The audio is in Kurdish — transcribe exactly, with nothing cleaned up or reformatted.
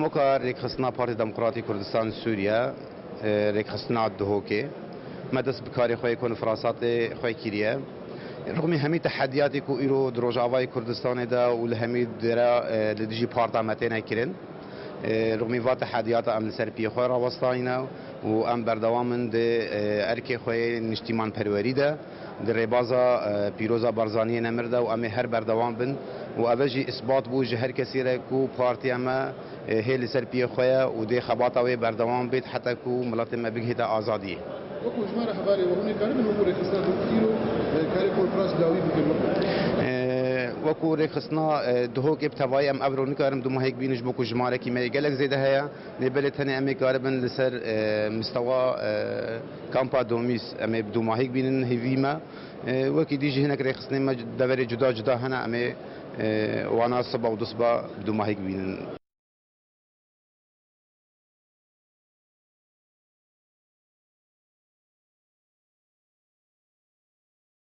Weka rêkxistina Partî Demokratî Kurdistan Sûriye, e, rêkxistina Duhokê, me dest bi karê xwe yê konferansatê xwe kiriye. Rixmî hemî tehediyatê ku îro di Rojavayê Kurdistanê de û li hemî dera, e, li dijî parta me têne kirin, e, rixmî va tehediyata em li ser piyê xwe rawestayîne û em berdewam in di, e, erkê xwe yê niştîmanperwerî de. Di rêbaza, e, pîroza Barzaniyê nemir de û em ê her berdewam bin û eve jî îsbat bû ji her kesî re ku partiya me, e, hê li ser piyê xwe ye û dê xebata wê berdewam bêt heta ku miletê me bigihîte azadiyê. Wekû ji me re hevalê we hûn ê karibin wekû rêxistina Duhokê îro, e, karê konferans dawî bikin wekû? E, wekû rêxistina, e, Duhokê bi tevayî em evro nikarin dûmahîk bînin ji bo ku jimarekî me yê gelek zêde heye. Lê belê tenê em ê karibin li ser, e, mistewa, e, kampa Domîs em ê bi dûmahîk bînin hêvî me. E, wekî dî jî hinek rêxistinên me deverê cuda cuda hene, em ê, e, wana siba û dusiba bi dûmahîk bînin.